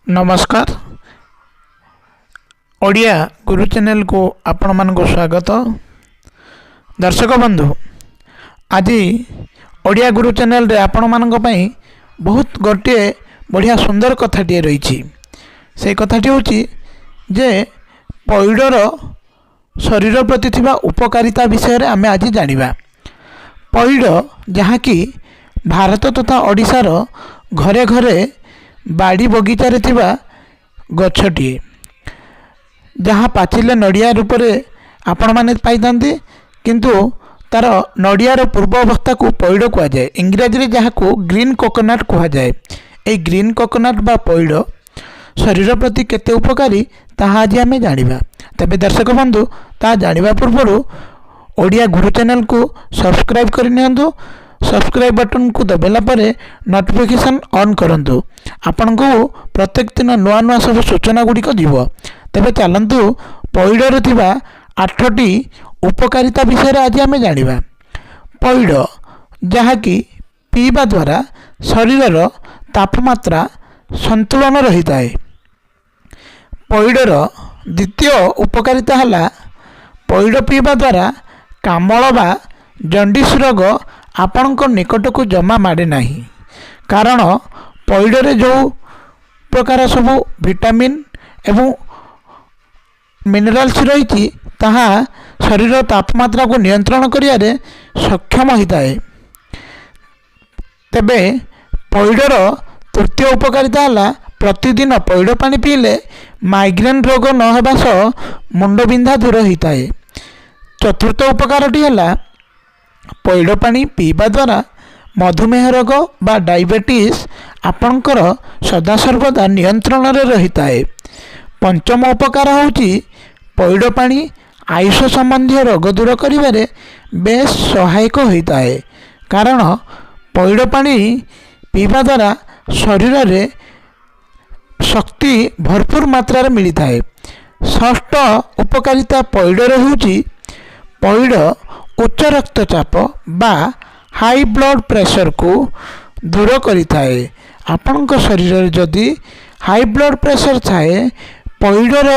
ନମସ୍କାର, ଓଡ଼ିଆ ଗୁରୁ ଚ୍ୟାନେଲକୁ ଆପଣମାନଙ୍କୁ ସ୍ୱାଗତ। ଦର୍ଶକ ବନ୍ଧୁ, ଆଜି ଓଡ଼ିଆ ଗୁରୁ ଚ୍ୟାନେଲରେ ଆପଣମାନଙ୍କ ପାଇଁ ବହୁତ ଗୋଟିଏ ବଢ଼ିଆ ସୁନ୍ଦର କଥାଟିଏ ରହିଛି। ସେଇ କଥାଟି ହେଉଛି ଯେ ପଇଡ଼ର ଶରୀର ପ୍ରତି ଥିବା ଉପକାରିତା ବିଷୟରେ ଆମେ ଆଜି ଜାଣିବା। ପଇଡ଼, ଯାହାକି ଭାରତ ତଥା ଓଡ଼ିଶାର ଘରେ ଘରେ ବାଡ଼ି ବଗିଚାରେ ଥିବା ଗଛଟିଏ, ଯାହା ପାଚିଲେ ନଡ଼ିଆ ରୂପରେ ଆପଣମାନେ ପାଇଥାନ୍ତି। କିନ୍ତୁ ତା'ର ନଡ଼ିଆର ପୂର୍ବ ଅବସ୍ଥାକୁ ପଇଡ଼ କୁହାଯାଏ, ଇଂରାଜୀରେ ଯାହାକୁ ଗ୍ରୀନ୍ କୋକୋନଟ୍ କୁହାଯାଏ। ଏଇ ଗ୍ରୀନ୍ କୋକୋନଟ୍ ବା ପଇଡ଼ ଶରୀର ପ୍ରତି କେତେ ଉପକାରୀ, ତାହା ଆଜି ଆମେ ଜାଣିବା। ତେବେ ଦର୍ଶକ ବନ୍ଧୁ, ତାହା ଜାଣିବା ପୂର୍ବରୁ ଓଡ଼ିଆ ଗୁରୁ ଚ୍ୟାନେଲକୁ ସବସ୍କ୍ରାଇବ୍ କରିନିଅନ୍ତୁ। ସବସ୍କ୍ରାଇବ୍ ବଟନ୍କୁ ଦବାଇଲା ପରେ ନୋଟିଫିକେସନ୍ ଅନ୍ କରନ୍ତୁ। ଆପଣଙ୍କୁ ପ୍ରତ୍ୟେକ ଦିନ ନୂଆ ନୂଆ ସବୁ ସୂଚନା ଗୁଡ଼ିକ ଯିବ। ତେବେ ଚାଲନ୍ତୁ, ପଇଡ଼ରେ ଥିବା ଆଠଟି ଉପକାରିତା ବିଷୟରେ ଆଜି ଆମେ ଜାଣିବା। ପଇଡ଼ ଯାହାକି ପିଇବା ଦ୍ୱାରା ଶରୀରର ତାପମାତ୍ରା ସନ୍ତୁଳନ ରହିଥାଏ। ପଇଡ଼ର ଦ୍ୱିତୀୟ ଉପକାରିତା ହେଲା, ପଇଡ଼ ପିଇବା ଦ୍ୱାରା କାମଳ ବା ଜଣ୍ଡିସ୍ ରୋଗ ଆପଣଙ୍କ ନିକଟକୁ ଜମା ମାଡ଼େ ନାହିଁ। କାରଣ ପଇଡ଼ରେ ଯେଉଁ ପ୍ରକାର ସବୁ ଭିଟାମିନ୍ ଏବଂ ମିନେରାଲ୍ସ ରହିଛି, ତାହା ଶରୀର ତାପମାତ୍ରାକୁ ନିୟନ୍ତ୍ରଣ କରିବାରେ ସକ୍ଷମ ହୋଇଥାଏ। ତେବେ ପଇଡ଼ର ତୃତୀୟ ଉପକାରିତା ହେଲା, ପ୍ରତିଦିନ ପଇଡ଼ ପାଣି ପିଇଲେ ମାଇଗ୍ରେନ୍ ରୋଗ ନ ହେବା ସହ ମୁଣ୍ଡବିନ୍ଧା ଦୂର ହୋଇଥାଏ। ଚତୁର୍ଥ ଉପକାରଟି ହେଲା, ପଇଡ଼ ପାଣି ପିଇବା ଦ୍ୱାରା ମଧୁମେହ ରୋଗ ବା ଡାଇବେଟିସ୍ ଆପଣଙ୍କର ସଦାସର୍ବଦା ନିୟନ୍ତ୍ରଣରେ ରହିଥାଏ। ପଞ୍ଚମ ଉପକାର ହେଉଛି, ପଇଡ଼ ପାଣି ଆୟୁଷ ସମ୍ବନ୍ଧୀୟ ରୋଗ ଦୂର କରିବାରେ ବେଶ ସହାୟକ ହୋଇଥାଏ। କାରଣ ପଇଡ଼ ପାଣି ପିଇବା ଦ୍ୱାରା ଶରୀରରେ ଶକ୍ତି ଭରପୁର ମାତ୍ରାରେ ମିଳିଥାଏ। ଷଷ୍ଠ ଉପକାରିତା ପଇଡ଼ର ହେଉଛି, ପଇଡ଼ ଉଚ୍ଚ ରକ୍ତଚାପ ବା ହାଇ ବ୍ଲଡ଼ ପ୍ରେସରକୁ ଦୂର କରିଥାଏ। ଆପଣଙ୍କ ଶରୀରରେ ଯଦି ହାଇ ବ୍ଲଡ଼ ପ୍ରେସର ଥାଏ, ପଇଡ଼ର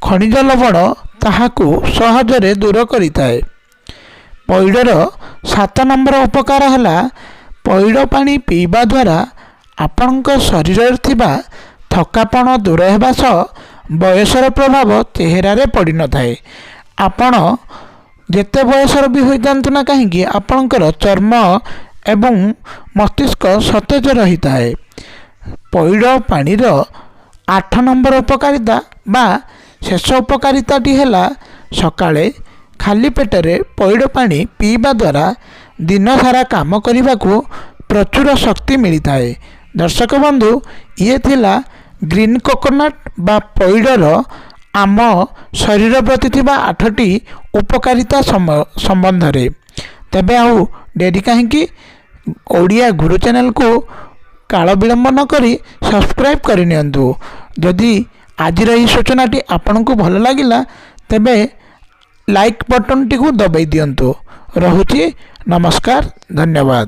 ଖଣିଜ ଲବଣ ତାହାକୁ ସହଜରେ ଦୂର କରିଥାଏ। ପଇଡ଼ର 7 ନମ୍ବର ଉପକାର ହେଲା, ପଇଡ଼ ପାଣି ପିଇବା ଦ୍ୱାରା ଆପଣଙ୍କ ଶରୀରରେ ଥିବା ଥକାପଣ ଦୂର ହେବା ସହ ବୟସର ପ୍ରଭାବ ଚେହେରାରେ ପଡ଼ିନଥାଏ। ଆପଣ ଯେତେ ବୟସର ବି ହୋଇଥାନ୍ତୁ ନା କାହିଁକି, ଆପଣଙ୍କର ଚର୍ମ ଏବଂ ମସ୍ତିଷ୍କ ସତେଜ ରହିଥାଏ। ପଇଡ଼ ପାଣିର 8 ନମ୍ବର ଉପକାରିତା ବା ଶେଷ ଉପକାରିତାଟି ହେଲା, ସକାଳେ ଖାଲି ପେଟରେ ପଇଡ଼ ପାଣି ପିଇବା ଦ୍ୱାରା ଦିନସାରା କାମ କରିବାକୁ ପ୍ରଚୁର ଶକ୍ତି ମିଳିଥାଏ। ଦର୍ଶକ ବନ୍ଧୁ, ଇଏ ଥିଲା ଗ୍ରୀନ୍ କୋକୋନଟ୍ ବା ପଇଡ଼ର ଆମ ଶରୀର ପ୍ରତି ଥିବା ଆଠଟି ଉପକାରିତା ସମ୍ବନ୍ଧରେ। ତେବେ ଆଉ ଡେରି କାହିଁକି? ଓଡ଼ିଆ ଗୁରୁ ଚ୍ୟାନେଲକୁ କାଳ ବିଳମ୍ବ ନ କରି ସବସ୍କ୍ରାଇବ୍ କରିନିଅନ୍ତୁ। ଯଦି ଆଜିର ଏହି ସୂଚନାଟି ଆପଣଙ୍କୁ ଭଲ ଲାଗିଲା, ତେବେ ଲାଇକ୍ ବଟନ୍ଟିକୁ ଦବାଇ ଦିଅନ୍ତୁ। ରହୁଛି, ନମସ୍କାର, ଧନ୍ୟବାଦ।